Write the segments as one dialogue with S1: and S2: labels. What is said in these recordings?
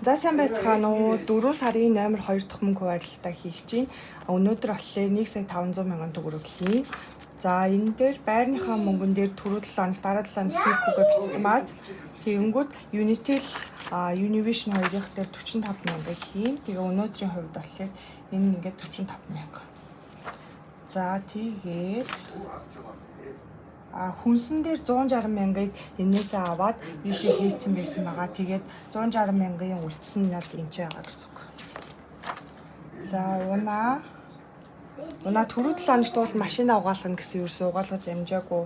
S1: За сайн байцгаана уу? 4 сарын номер 2 дахь мөнгө хуваарлалтаа хийх чинь. Өнөөдөр болохоор 1 сая 500 мянган төгрөг хийн. За энэ дээр байрныхаа мөнгөн дээр түрүү 7 хоног дараа 7 хоног хийхгүйгээ бичсэн бааз. Тэгэнгүүт Unitel Univision хоёрын дээр 45 мянга хийн. Тэгээ өнөөдрийн хувьд болохоор энэ ингээд 45 мянга. За тэгээд хүнсэн дээр 160 мянгыг энээсээ аваад ийшээ хийцэн байсан байгаа. Тэгээд 160 мянгын үлдсэн нь бол энэ ч байгаа гэсэн үг. За унаа. Унаа түрүү 7 хоногт бол машина угаалгана гэсэн ерөөсөө угаалгаж амжаагүй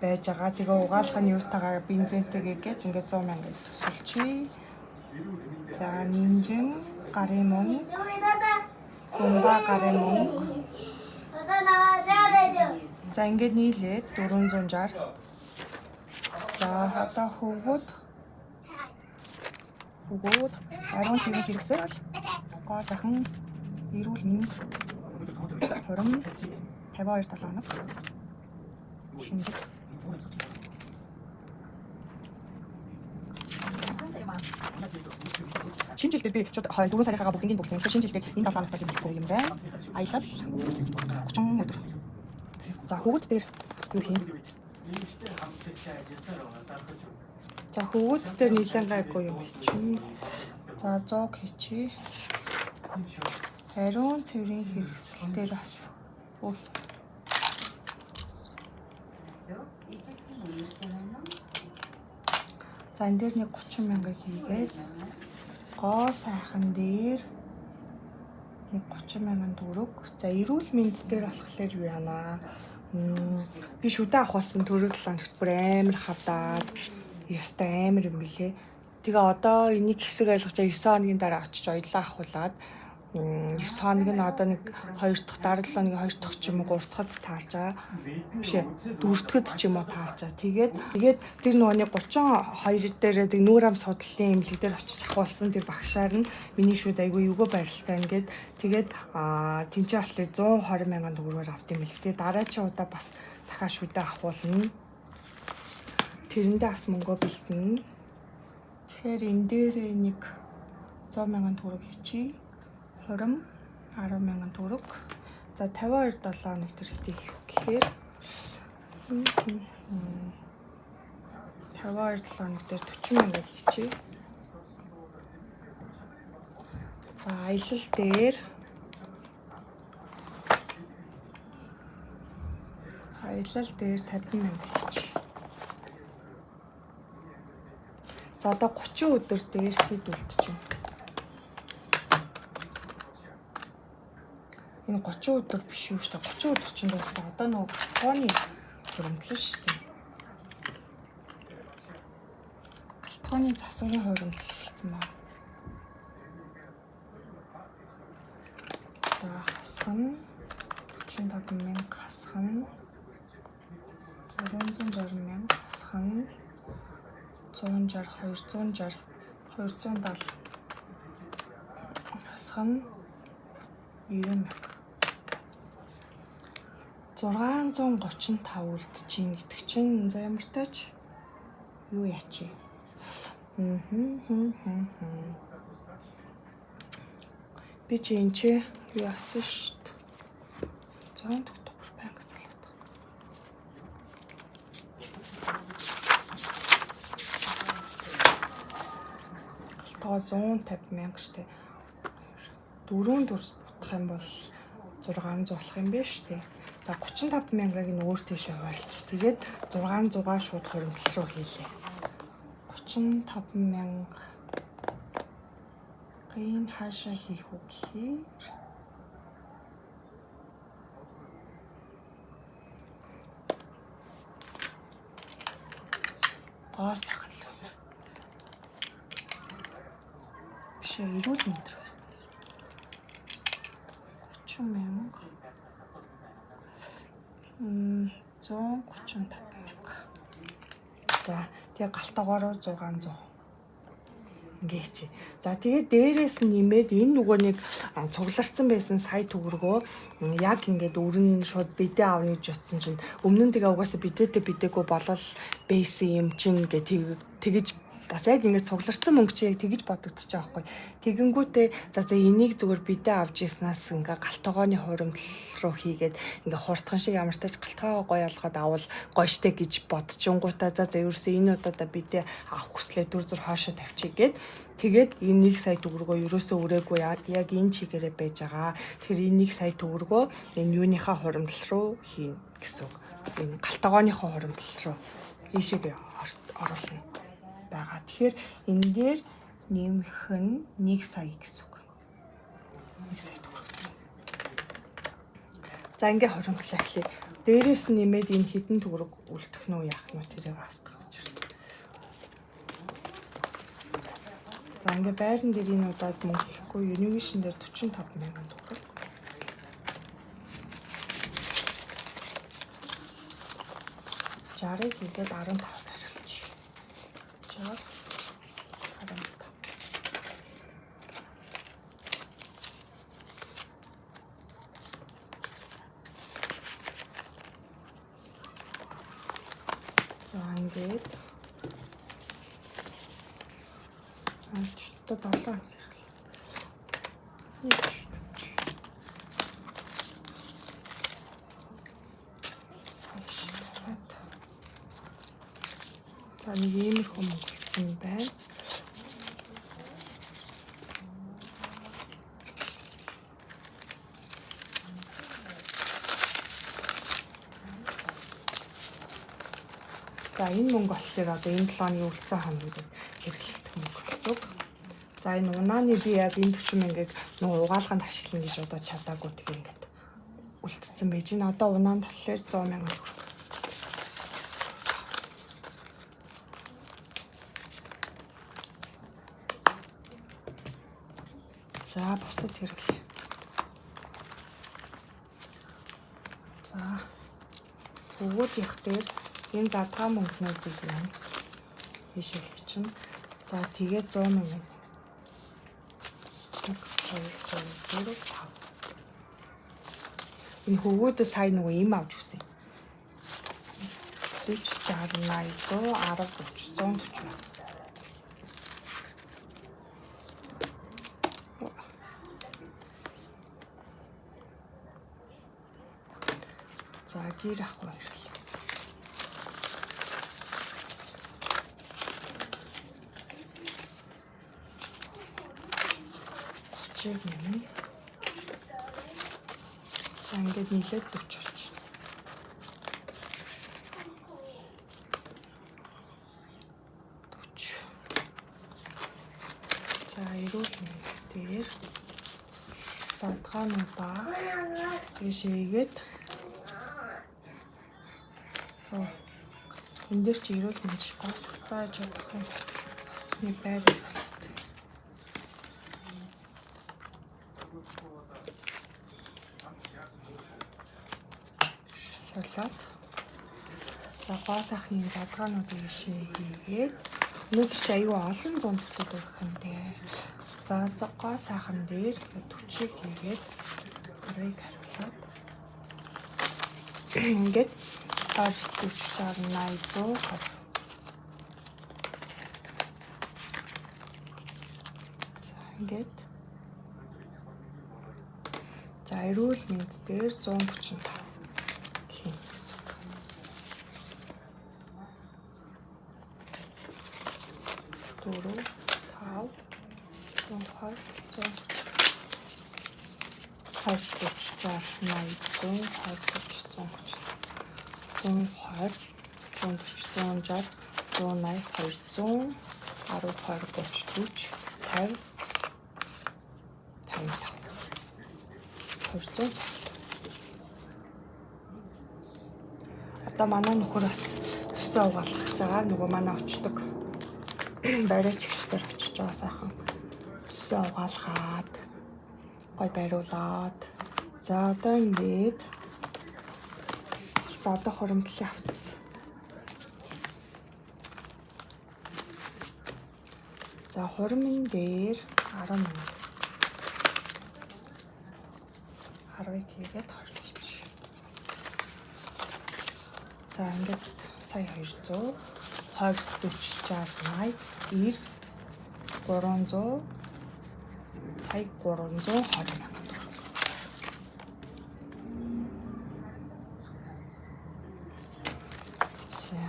S1: байж байгаа. Тэгээ угаалга нь юутайгаар бензинтэйгээ гээд ингээд 100 мянга төсөлчий. За нинжин гарын мөнгө, гумба гарын мөнгө. За ингээд нийлээд 460. За одоо хөвгүүд ариун цэврийн хэрэгсэл гоо сайхан эрүүл мэнд хурим 52 7 хоног шинжил. Шинэ жил дээр би шууд 4 сарынхаа бүгднийг бүрсэн. Тэгэхээр шинэ жил дээр энэ 7 хоногт юм хийхгүй юм байна. Аялал 30 өдөр. За хөвгүүд дээр юу хийн? За хөвгүүд дээр нэлээд гайгүй юм бичнэ. За 100 хийчи. Ариун цэврийн хэрэгсэл дээр бас өө За энэ дээр нэг 30 мянга хийгээд гоо сайхан дээр нэг 30 мянган төгрөг. За эрүүл мэнд дээр болохоор юу яана? Би шүдэ авах болсон төрөг 7 хоногт бүр амар хавдаад ёстой амар юм билэ. Тэгээ одоо энийг хэсэг ойлгож 9 хоногийн дараа очиж оёлоо авахулаад 9 хоног нь одоо нэг 2 дахь дараа 7 хоногийн 2 дахь ч юм уу 3 дахьд таарч байгаа. Биш ээ 4 дахьд ч юм уу таарч байгаа. Тэгээд тэр нөгөө нэг 32 дээр тэг нүүр ам судлалын эмнэлэг дээр очиж ахуулсан тэр багшаар нь миний шүд айгүй юго байралтай ингээд тэгээд тэнцээ болохоор 120 мянган төгрөгөөр авд юм бэл. Тэгээд дараачийн удаа бас дахиад шүдэ ахуулна. Тэрэндээ бас мөнгөө бэлтэнэ. Тэгэхээр энэ дээрээ нэг 100 мянган төгрөг хийчихье. Хурим 10 мянган төгрөг. За 52 7 хоног төр хэдий хийх вэ гэхээр 52 7 хоног дээр 40 мянга хийчихье. За аялал дээр 50 мянга хийчихье. За одоо 30 өдөр дээр хэд үлдчихэв? Энэ 30 өдөр биш үү шүү дээ. 30 өдөр чинь дууссан. Одоо нөгөө галтгооны хуримтлал шүү дээ. Галтгооны засварын хуримтлал эхэлсэн байна. За хасах нь 45 мянга хасах нь 360 мянга хасах нь 160 260 270 хасах нь 90 мянга. 635 үлдчихээн гэдэг чинь за ямар тач юу яачи. Би чи энэ чи юу яасан шүү дээ. 100 октябрь банк салаад. Галтгоо 150 мянга штэ. Дөрөв дүрс бутах юм бол 600 болох юм байна штэ. За 35 мянгыг нь өөр тийшээ хуваалч. Тэгээд 600-аа шууд хуримтлал руу хийлээ. 35 мянга гин хаашаа хийх үү гэхээр гоо сайхан л байна. Биш ээ, эрүүл мэнд рүү байсан. 30 мянга 135 мянга. За тэгээ галтаагаараа 600 ингээ чи. За тэгээ дээрээс нь нэмээд энэ нөгөө нэг цугларсан байсан сая төгрөгөө яг ингээд өрн шууд бидээ аавна гэж утсан чинь өмнө нь тэгээ угаасаа бидээтэй бидээгүй болол байсан юм чинь гэ тэгэж Бас яг ингэ цугларсан мөнгө чи яг тэгж бодогдчих жоохгүй. Тэгэнгүүтээ за за энийг зүгээр бидээ авч ирснаас ингээ галт тогооны хуримтлал руу хийгээд ингээ хурдхан шиг ямартаж галтгайгаа гоё олгоод авал гоё штэ гэж бодчихонгуудаа за за ерөөсөө энэ удаадаа бидээ авах хүслээ дүр зур хоошо тавьчих гээд тэгээд энэ 1 сая төгрөгөө ерөөсөө өрөөгүй яг энэ чигээрээ байж байгаа. Тэгэхээр энэ 1 сая төгрөгөө энэ юуныхаа хуримтлал руу хийнэ гэсэн үг. Энэ галт тогооныхоо хуримтлал руу ийшээ оруулна байгаа. Тэгэхээр энэ дээр нэмэх нь 1 сая гэсэн үг. 1 сая төгрөг. За ингээ хуримтлаа эхлэе. Дээрээс нь нэмээд энэ хэдэн төгрөг үлдэх нь үү яах нь тэрийг бас гаргаж ирнэ. За ингээ байран дээр энэ удаад мөнгө хийхгүй Univision дээр 45 мянган төгрөг. 60-ыг хийгээд 15 хариулчих. 60 15. За ингээд одоо 7 хэрэглээ. 1 За нэг иймэрхүү мөнгө үлдсэн байна. За энэ мөнгө болохоор одоо энэ 7 хоногийн үлдсэн хоногудад хэрэглэгдэх мөнгө гэсэн үг. За энэ унааны би яг энэ 40 мянгаыг нөгөө угаалганд ашиглана гэж одоо чадаагүй тэгээ ингээд үлдсэн байж байна. Одоо унаанд болохоор 100 мянга төгрөг. За бусад хэрэглээ. За өгөөдийнх дээр энэ задгаа мөнгнүүдийг юм ийшээ хийчихнэ. За тэгээд 100 мянга. 1 2 3 4 5. Энэ хөвгүүдээ сая нөгөө им авч өгсөн. 40 60 80 110 30 140. За гэр ахгүй ирлээ. Чиг нэмнэ. За ингээд нийлээд 40 болж байна. 40. За эрүүл мэнд дээр задгаануудаа ийшээгээд энэ дээр чи эрүүл мэнд шиг госох зааж чадах юм. Утасны байр эсрэг. Солиод. За гоо сайхны задгаануудыг ишээ хийгээд өнөөдөр чи аюу олон зуун төлөд өгөх юм дээ. За гоо сайхан дээр 40-ыг хийгээд 10-ыг хариулаад ингээд 20 40 60 80 100 20. За ингээд за эрүүл мэнд дээр 135 хийн гэсэн үг. 4 5 120 130 20 30 60 80 120 30 130 120 140 160 180 200 10 20 30 40 50 55 200. Одоо манай нөхөр бас цусаа угаалгах гэж байгаа. Нөгөө манай очдог бариач эгчдэр очиж байгаа сайхан цусаа угаалгаад гой бариулаад. За одоо ингээд за одоо хуримтлалын хавцас. За хуримын дээр 10 мянга. 10-ыг хийгээд 20 хийчих. За ингээд сая 200. 20 40 60 80 300 сая 320 мянган төгрөг. За.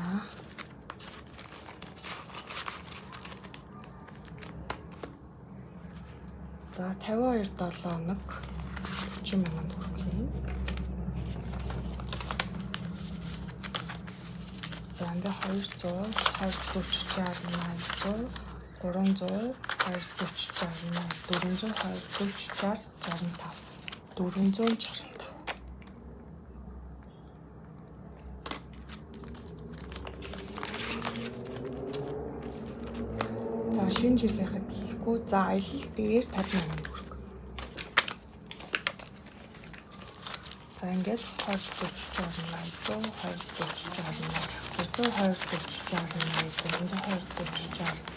S1: За 52 7 хоног 30 мянган төгрөг хийн. За ингээ 200 20 40 60 80 100 300 20 40 60 80 420 40 60 65 465. За шинэ жилийнхээ хийхгүй. За аялал дээр 50 мянган төгрөг. За ингээд 20 40 60 80 100 20 40 60 80 220 40 60 80 320 40 60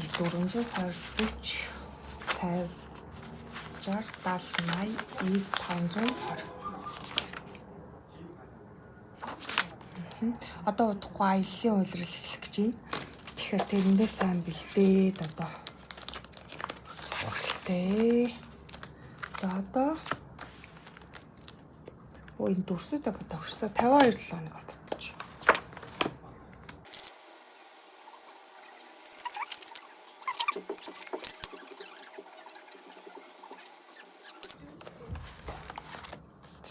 S1: 420 40 50 60 70 80 90 520. Одоо удахгүй аяллаа улирал эхлэх гэж байна. Тэгэхээр тэрэндээ сайн бэлдээд одоо явах хэрэгтэй. За одоо өө энэ дүрсүүдээ бодоо хүрсэн. 52 7 хоног бодчих.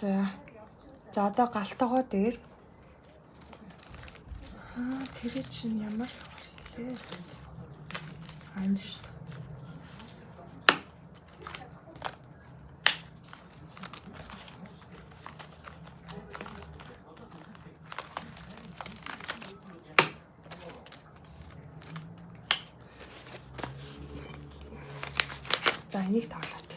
S1: За. За одоо галтгоо дээр аа тэр чинь ямар хилээ. Аа энэ шүү дээ. За энийг тавлаач.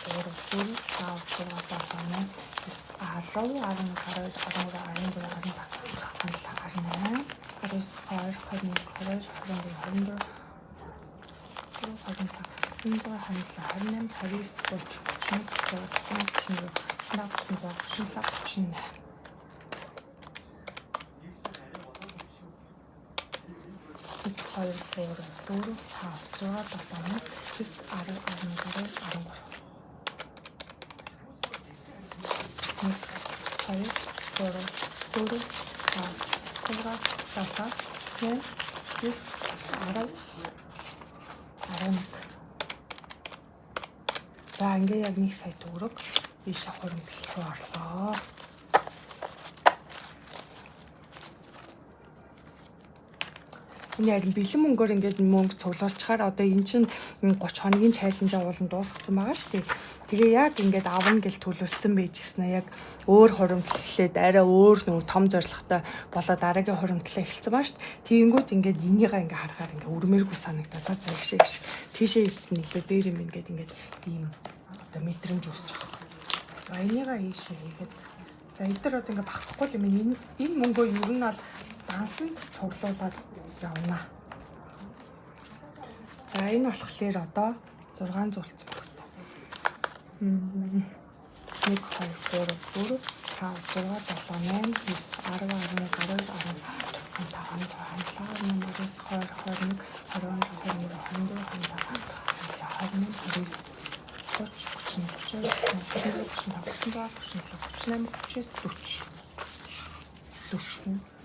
S1: 2 3 4 5 6 7 8 9 10 11 12 13 14 15 17 18 19 20 21 22 23 24 25 26 27 28 29 30 31 32 33 34 35 38. 1 2 3 4 5 6 7 8 9 10 11 12 13. 1 2 3 4 5 6 7 8 9 10 11. За ингээ яг 1 сая төгрөг ийш хуримтлал руу орлоо. Энэ харин бэлэн мөнгөөр ингээд мөнгө цуглуулчихаар одоо эн чинь 30 хоногийн чаленж агуулan дуусгацсан байгаа шүү дээ. Тэгээ яг ингээд авна гэж төлөвлөсөн байж гиснэ яг өөр хуримтлал эхлээд арай өөр нөгөө том зорилготой болоо дараагийн хуримтлал эхэлсэн байгаа шүү дээ. Тэгэнгүүт ингээд энийгээ ингээд харахаар ингээд өрмээргүй санагдаа. За за ийшээ ийш. Тийшээ ийсэн нэлээ дээр юм ингээд ингээд ийм одоо мэдрэмж үүсэж байгаа. За энийгээ ийшээ хийгээд за эдгээр одоо ингээд багтахгүй юм. Энэ мөнгөө ер нь бол дансанд цуглуулад явна. За энэ болохоор одоо 6 зүйлцэн байх хэрэгтэй. 1 2 3 4 5 6 7 8 9 10 11 12 13 15 16 17 18 19 20 21 22 23 24 25 29 30 31 32 33 34 35 39 40 40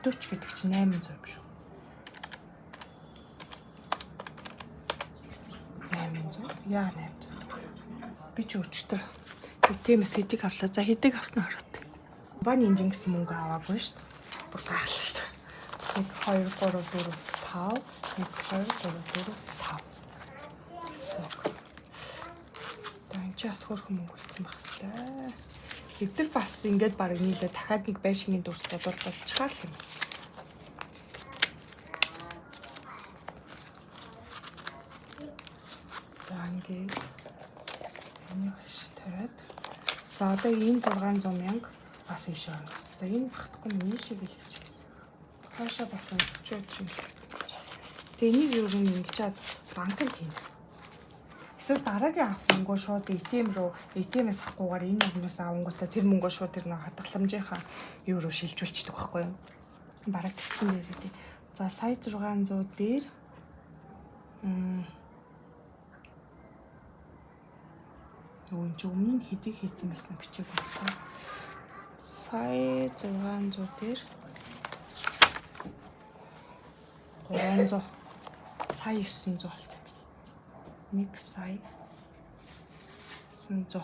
S1: 40 гэдэг чинь 800 юм шүү. 800? Яа 800? Би чи өчтөр ATM-ээс хэдийг авлаа. За хэдийг авсан хараад. Компани инжин гэсэн мөнгө аваагүй шүү дээ. Бүр гайхал шүү дээ. 1 2 3 4 5 1 2 3 4 5 гэсэн үг. За энэ чи бас хөөрхөн мөнгө үлдсэн байх хэвээр. Эдгээр бас ингээд бараг нийлээ дахиад нэг байшингийн дүрс бодвол болчихаар л юм. За ингээд энийг хаш тавиад. За одоо энэ 600 мянга бас ийшээ орно гэсэн. За энэ багтахгүй нь ийшээ гэлж гэсэн. Хаашаа бас 30 гэж. Тэгээ энийг ер нь ингэж чад банкнд хийнэ. Эсвэл дараагийн авах мөнгөө шууд ATM руу ATM-ээс авахгүйгээр энэ мөнгнөөс авангуудаа тэр мөнгөө шууд тэр нэг хадгаламжийнхаа юу руу шилжүүлчихдэг байхгүй юу? Бараг тэгсэн дээр үү. За сая 600 дээр нөгөө энэ чинь өмнө нь хэдийг хийцэн байснаа бичээгүй байна. Сая 600 дээр 300 сая 900 болсон байна. 1 сая 900.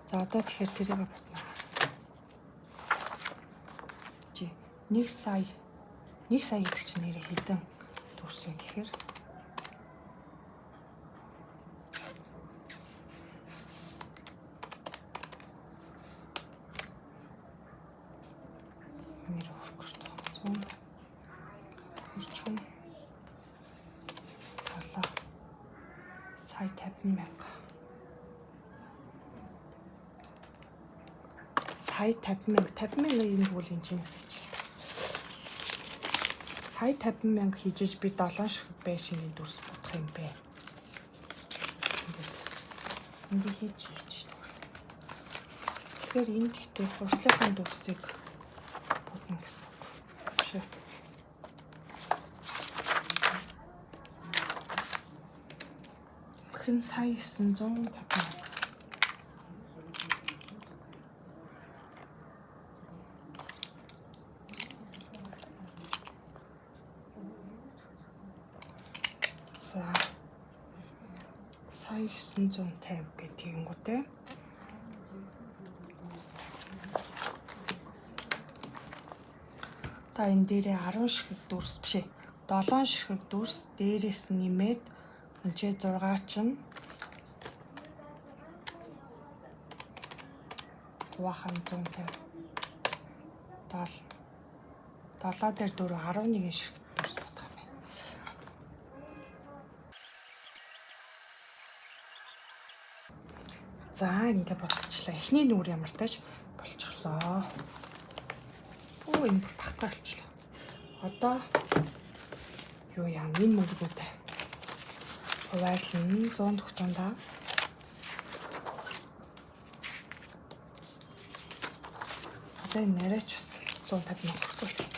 S1: За одоо тэгэхээр тэрийг бодно. Чи 1 сая 1 сая гэдэг чинь нэрээ хэдэн дүрс вэ гэхээр нэр өрөх шүү дээ. 100 40 7 сая 50 мянга. Сая 50 мянга 50 мянга юм тэгвэл энэ чинь хичээлтэй. Сая 50 мянга хийжээж би 7 ширхэг байшингийн дүрс бодох юм бэ. Ингээ хийж хийж. Тэгэхээр энэ гэхдээ хурцлынхаа дүрсийг бодно гэсэн үг. Биш ээ. Хэн сая 950 мянга. За сая 950 гэх тэгэнгүүтээ. Та энэ дээрээ 10 ширхэг дүрс биш ээ. 7 ширхэг дүрс дээрээс нь нэмээд энэ 6 чинь хувахан 150. 7 7 дээр 4 11 ширхэг дүрс бодох юм байна. За ингээ бодчихлаа. Эхний нүүр ямар тач болчихлоо. Бүү энэ бүр багтаа болчихлоо. Одоо юу яа энэ мөнгнүүдээ хуваарлна 100 тогтоондоо. Одоо энэ нарайч бас 150 мянга хүртэл.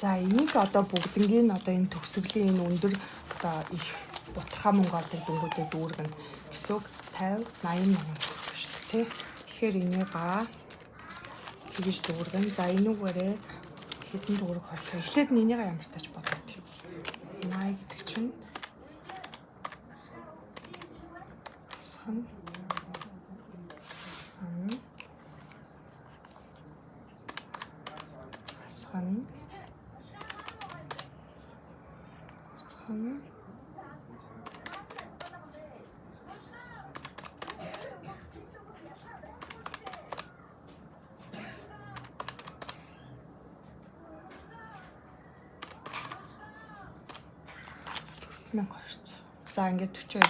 S1: За энийг одоо бүгднгийн одоо энэ төгсгөлийн энэ өндөр одоо их бутархаа мөнгө олдог дүнгуудыг дүүргэнэ гэсэн үг 50 80 мянган төгрөг шүү дээ тий. Тэгэхээр энийг тэгж дүүргэн. За энүүгээрээ хэдэн төгрөг болох вэ? Эхлээд нь энийг ямар тач бодоод. 80 гэдэг чинь сан сан сан 1200. За ингээд 42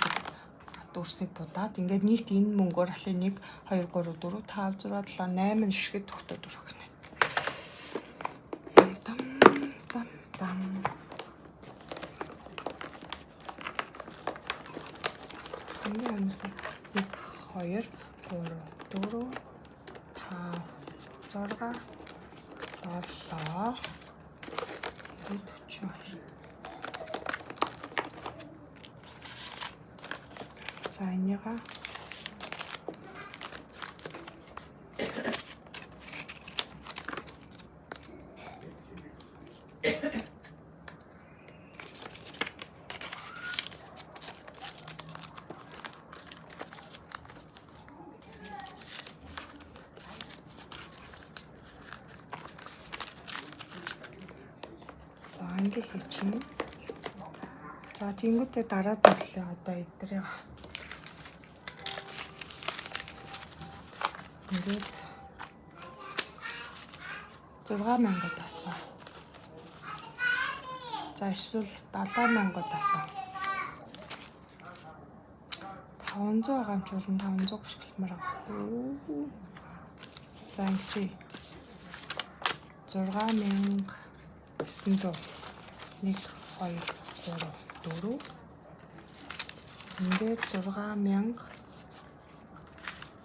S1: дүрсийг будаад ингээд нийт энэ мөнгөөр болохоор 1 2 3 4 5 6 7 8 ширхэг төгтөө дөрөх нэ. Там там там. Хамгийн хойноос 1 2 3 4 5 6 7 42. За энийга за ингэ хийчихнэ. За тэнгуүтээ дараа төрлөө одоо эдрийг ингээд 6000 тасаа. За эсвэл 7000 тасаа. 500 байгаа юм чи бол 500 гიშгэлмээр байгаа. За ингэ 6900 1 2 3 4 ингээд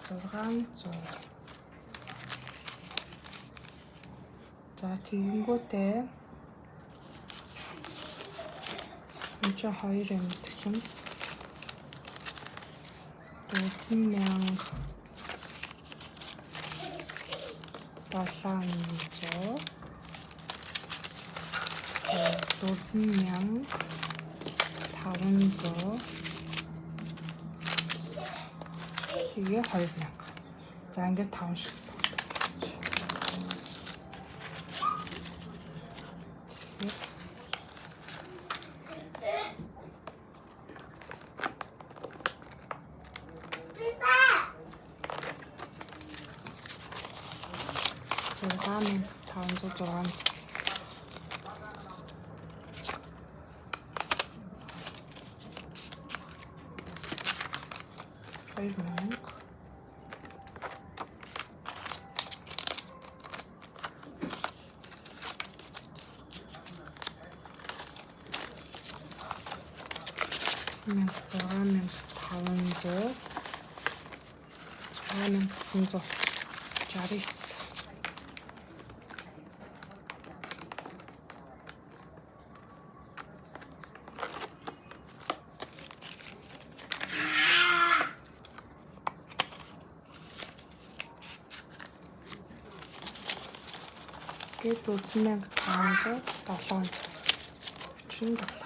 S1: 6600. За тэгэнгүүтээ энэ чинь 2 юм гэдэг чинь 4700 4500 тэгээ 2000. За ингээд 5 шиг тэгэхээр 6500 600. 2000. 6500 6969. Тэгээд 4500 737.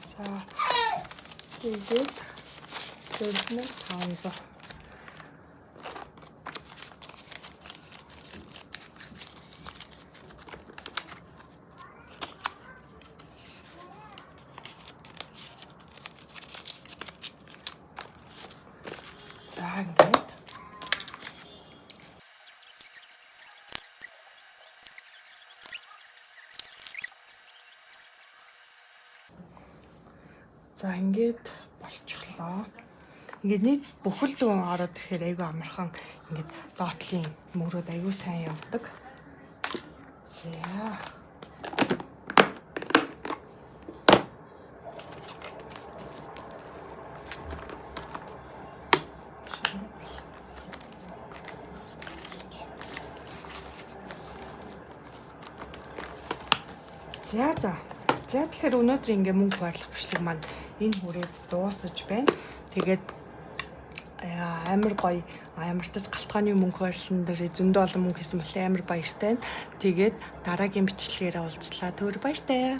S1: За тэгээд 4500. За ингээд за ингээд болчихлоо. Ингээд нийт бүхэл дүүн ороод ирэхээр айгүй амархан ингээд доотлын мөрөөд айгүй сайн явдаг. За. За за. За тэгэхээр өнөөдөр ингээ мөнгө хуваарлах бичлэг маань энэ хүрээд дуусаж байна. Тэгээд амар гоё ямартаж галтгааны мөнгө хуваарлан дээр зөндөө олон мөнгө хийсэн болохоор амар баяртай байна. Тэгээд дараагийн бичлэгээрээ уулзлаа. Түр баяртай.